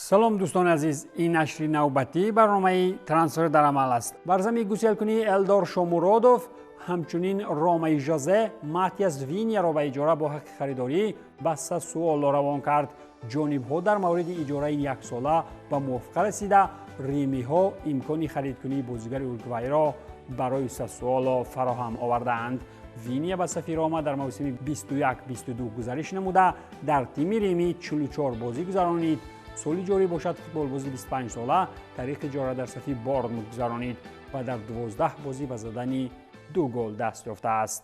Салом, дӯстони азиз, ин нашри навбатии барномаи «Трансфер дар амал» аст. Бар замини гуселкунии Элдор Шомуродов, ҳамчунин Ромаи Жозе Матиас Виньяро ба иҷора бо ҳаққи харидорӣ ба Сассуоло равон кард. Ҷонибҳо дар мавриди иҷораи яксола ба мувофиқа расида, римиҳо имкони харидкунии бозигари уругвайро барои Сассуоло фароҳам овардаанд. Виния ба сафи Рома дар мавсими 21-22 гузариш намуда, дар тими римӣ 44 бозӣ гузаронид. Соли ҷорӣ бошад, футболбози 25сола тариқи иҷора дар сафи Борнмут гузаронид ва дар 12 бозӣ ба задани ду гол даст ёфтааст.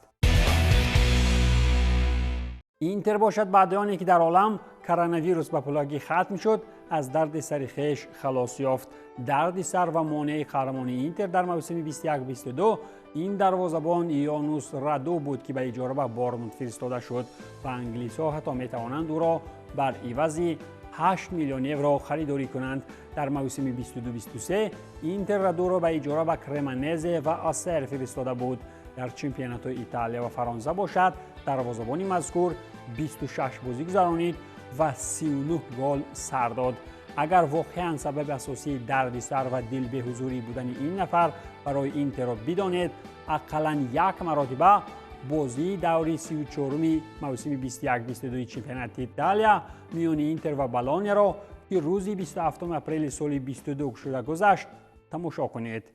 Интер бошад, баъди оне ки дар олам коронавирус ба пулакӣ хатм шуд, аз дарди сари хеш халос ёфт. Дарди сар ва монеаи қаҳрамонии Интер дар мавсими 21-22 ин дарвозабон Ионус Раду буд, ки ба иҷора ба Борнмут фиристода шуд ва англисҳо ҳатто метавонанд ӯро бар ивази 8 миллион евро харидорӣ кунанд. Дар мавсими 22-23 Интер Радуро ба иҷора ба Кремонезе ва Осер фиристода буд. Дар чемпионатҳои Италия ва Фаронса бошад, дарвозабони мазкур 26 бозӣ гузаронид ва 39 гол сар дод. Агар воқеан сабаби асосии дарди сар ва дилбеҳузурӣ будани ин нафар барои Интерро бидонед, ақаллан як маротиба бозии даври 34-уми мавсими 21-22 чемпионати Италия миёни Интер ва Болоняро, ки рӯзи 27 апрели соли 22 шуда гузашт, тамошо кунед.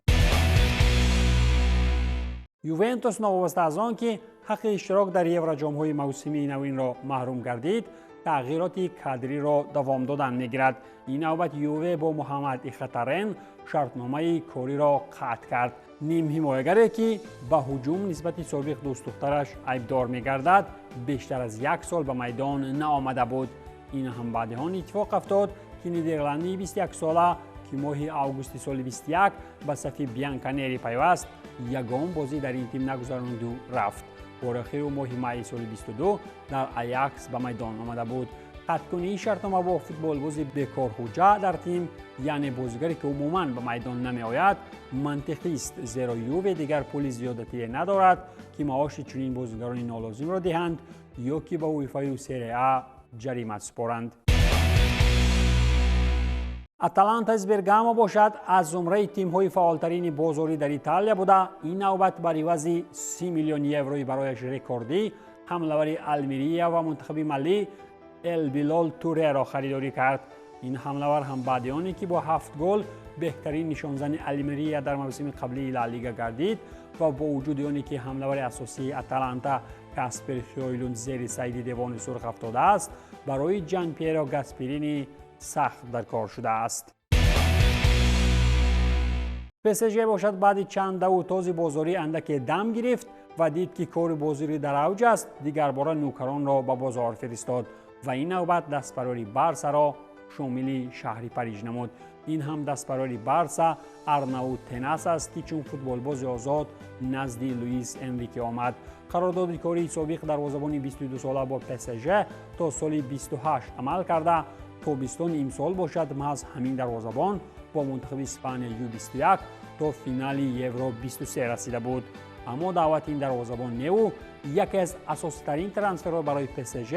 Ювентус, новобаста аз он ки ҳаққи иштирок дар евроҷомҳои мавсимии навинро маҳрум гардид, тағйироти кадриро давом додан мегирад. Ин навбат Юве бо Муҳаммад Ихатарен шартномаи кориро қатъ кард. Нимҳимоягаре, ки ба ҳуҷум нисбати собиқ дӯстдухтараш айбдор мегардад, бештар аз як сол ба майдон наомада буд. Ин ҳам баъди он иттифоқ афтод, ки нидерландии 21сола, ки моҳи августи соли 21 ба сафи Бьянканери пайваст, ягон бозӣ дар ин тим нагузарониду рафт. Бори охир ӯ моҳи майи соли 22 дар Аякс ба майдон омада буд. Қатъкунии шартнома бо футболбози бекорҳуҷа дар тим, яъне бозигаре, ки умуман ба майдон намеояд, мантиқист, зеро Юве дигар пули зиёдатие надорад, ки маоши чунин бозигарони нолозимро диҳанд ё ки ба УЕФАю Серия А ҷарима супоранд. Аталанта аз Бергамо бошад, аз зумраи тимҳои фаъолтарини бозорӣ дар Италия буда, ин навбат бар ивази 30 миллион еврои барояш рекордӣ ҳамлавари Алмирия ва мунтахаби малӣ Элбилол Туреро харидорӣ кард. Ин ҳамлавар ҳам баъди оне ки бо ҳафт гол беҳтарин нишонзани Алмирия дар мавсими қаблии Ла Лига гардид ва бо вуҷуди оне ки ҳамлавари асосии Аталанта Каспер Хёйлунд зери сайди Девони Сурх афтодааст, барои Ҷан Пьеро Гасперини сахт дар кор шудааст. ПСЖ бошад, баъди чанд даву този бозорӣ андаке дам гирифт ва дид, ки кори бозорӣ дар авҷ аст, дигарбора нӯкаронро ба бозор фиристод ва ин навбат дастпарори Барсаро шомили шаҳри Париж намуд. Ин ҳам дастпарори Барса Арнау Тенас аст, ки чун футболбози озод назди Луис Энрике омад. Қарордоди кории собиқ дарвозабони 22сола бо ПСЖ то соли 28 амал карда, тобистони имсол бошад, маҳз ҳамин дарвозабон бо мунтахаби Испания Ю21 то финали Евро 23 расида буд. Аммо даъвати ин дарвозабон неву яке аз асоситарин трансферҳо барои ПСЖ,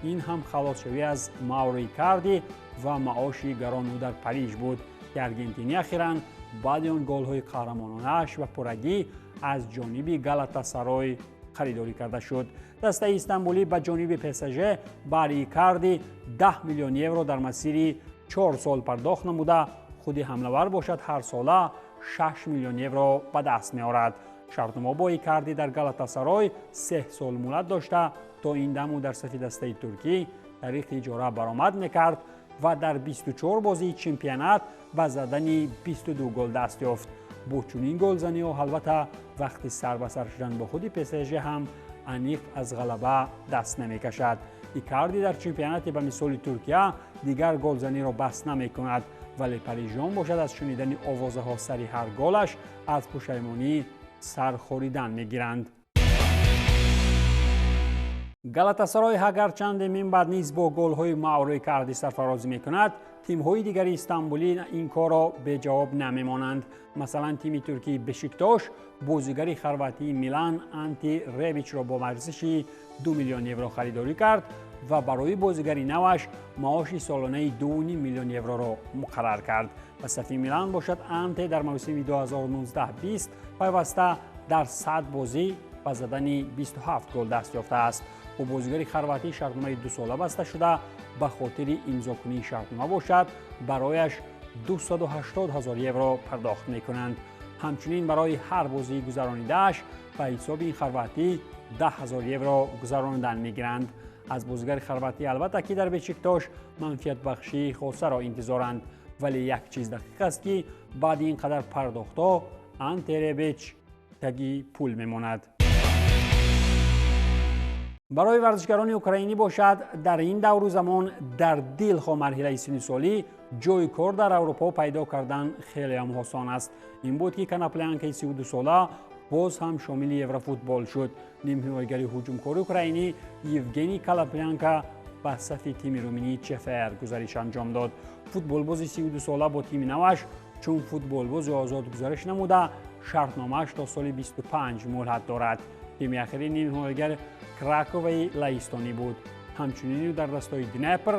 ин ҳам халосшавӣ аз Мауро Икарди ва маоши гарону дар Париж буд, ки аргентинӣ ахиран баъди он голҳои қаҳрамононааш ба пуррагӣ аз ҷониби Галатасарой харидорӣ карда шуд. Дастаи истанбулӣ ба ҷониби ПСЖ бари Икарди 10 миллион евро дар масири 4 сол пардохт намуда, худи ҳамлавар бошад, ҳар сола 6 миллион евро ба даст меорад. Шартнома бо Икарди дар Галатасарой 3 сол муҳлат дошта, то ин дам ӯ дар сафи дастаи туркӣ тариқи иҷора баромад мекард ва дар 24 бозии чемпионат ба задани 22 гол даст ёфт. Бо чунин голзаниҳо, албатта, вақти сар ба сар шудан бо худи ПСЖ ҳам аниқ аз ғалаба даст намекашад. Икарди дар чемпионате ба мисоли Туркия дигар голзаниро бас намекунад, вале парижиён бошад, аз шунидани овозаҳо сари ҳар голаш аз пушаймонӣ сархоридан мегиранд. Галатасарой агарчанде минбаъд низ бо голҳои Мауро Икарди сарфарозӣ мекунад, тимҳои дигари Истанбулӣ ин корро беҷавоб намемонанд. Масалан, тими туркии Бешиктош бозигари хорватии Милан Анти Ребичро бо арзиши 2 миллион евро харидорӣ кард ва барои бозигари наваш маоши солонаи 2,5 миллион евроро муқаррар кард. Ба сафи Милан бошад, Анте дар мавсими 2019-20 пайваста дар 100 бозӣ ба задани 27 гол даст ёфтааст. Бо бозигари хорватӣ шартномаи дусола баста шуда, ба хотири имзокунии шартнома бошад, барояш 280 ҳазор евро пардохт мекунанд. Ҳамчунин барои ҳар бозии гузаронидааш ба ҳисоби ин хорватӣ 10 ҳазор евро гузаронидан мегиранд. Аз бозигари хорватӣ албатта ки дар Бешиктош манфиатбахшии хосаро интизоранд, вале як чиз дақиқ аст, ки баъди ин қадар пардохтҳо Анте Ребич таги пул мемонад. Барои варзишгарони украинӣ бошад, дар ин давру замон дар дилхоҳ марҳилаи синну солӣ ҷойи кор дар Аврупо пайдо кардан хелеам осон аст. Ин буд, ки Коноплянкаи 32сола боз ҳам шомили Еврофутбол шуд. Нимҳимоягари ҳуҷумкори украинӣ Евгений Коноплянка ба сафи тими руминии ЧФР гузариш анҷом дод. Футболбози 32сола бо тими наваш чун футболбози озод гузариш намуда, шартномааш то соли 25 муҳлат дорад. Тими ахири нимҳимоягар Краковаи лаҳистонӣ буд. Ҳамчунин дар дастҳои Днепр,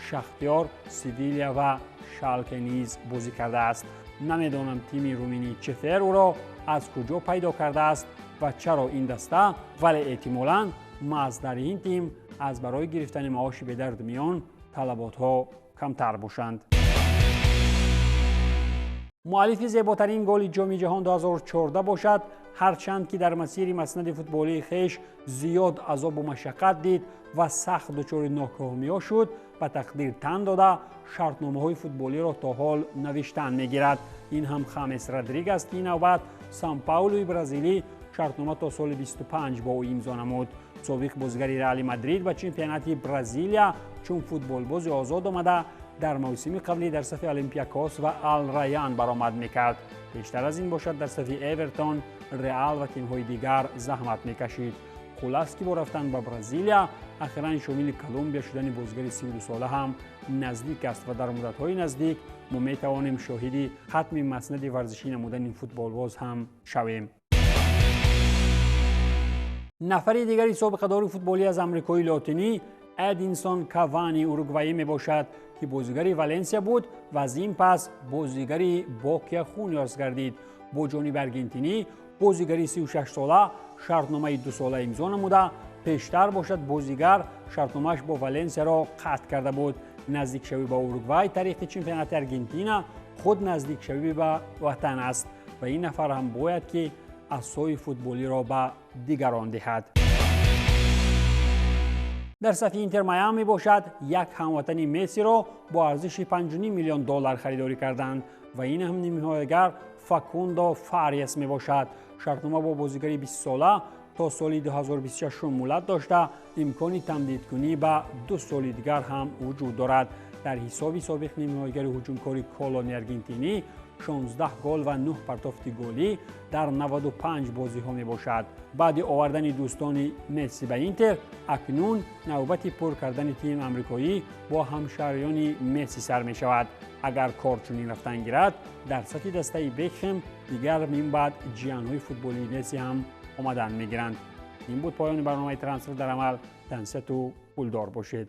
Шахтёр, Севилия ва Шалке низ бозӣ кардааст. Намедонам, тими руминии ЧФР ӯро аз куҷо пайдо кардааст ва чаро ин даста, вале эҳтимолан маҳз дар ин тим аз барои гирифтани маоши бедарду миён талаботҳо камтар бошанд. Муаллифи зеботарин голи Ҷоми ҷаҳон 2014 бошад, ҳарчанд ки дар масири маснади футболии хеш зиёд азобу машаққат дид ва сахт дучори нокомиҳо шуд, ба тақдир тан дода, шартномаҳои футболиро то ҳол навиштан мегирад. Ин ҳам Хамес Родригес, ки ин навбат Сан Паулуи бразилӣ шартнома то соли 25 бо ӯ имзо намуд. Собиқ бозигари Реали Мадрид ба чемпионати Бразилия чун футболбози озод омада, дар мавсими қаблӣ дар сафи Олимпиакос ва Ал-Раян баромад мекард. Пештар аз ин бошад, дар сафи Эвертон, Реал ва тимҳои дигар заҳмат мекашид. Хулас, ки бо рафтан ба Бразилия ахиран шомили Колумбия шудани бозигари 32сола ҳам наздик аст ва дар муддатҳои наздик мо метавонем шоҳиди хатми маснади варзишӣ намудани футболбоз ҳам шавем. Нафари дигари собиқадори футболӣ аз Амрикои Лотинӣ Эдинсон Кавани уругваӣ мебошад, ки бозигари Валенсия буд ва аз ин пас бозигари Бокия Хуниорс гардид. Бо ҷониби аргентинӣ бозигари 36сола шартномаи дусола имзо намуда, пештар бошад, бозигар шартномааш бо Валенсияро қатъ карда буд. Наздикшавӣ ба Уругвай тариқи чемпионати Аргентина худ наздикшавӣ ба ватан аст ва ин нафар ҳам бояд ки асои футболиро ба дигарон диҳад. Дар сафи Интер Майами бошад, як ҳамватани Мессиро бо арзиши 5,5 миллион доллар харидорӣ карданд ва ин ҳам нимҳимоягар Факундо Фариас мебошад. Шартнома бо бозигари 20сола то соли 2026 муҳлат дошта, имкони тамдидкунӣ ба 2 соли дигар ҳам вуҷуд дорад. Дар ҳисоби собиқ нимҳимоягари ҳуҷумкори Колони аргентинӣ 16 гол ва 9 партофти голӣ дар 95 бозиҳо мебошад. Баъди овардани дӯстони Месси ба Интер, акнун навбати пур кардани тими амрикоӣ бо ҳамшаҳриёни Месси сар мешавад. Агар кор чунин рафтан гирад, дар сатҳи дастаи Бекхем дигар минбаъд ҷиянҳои футболии Месси ҳам омадан мегиранд. Ин буд поёни барномаи Трансфер дар амал. Тансиҳату пулдор бошед.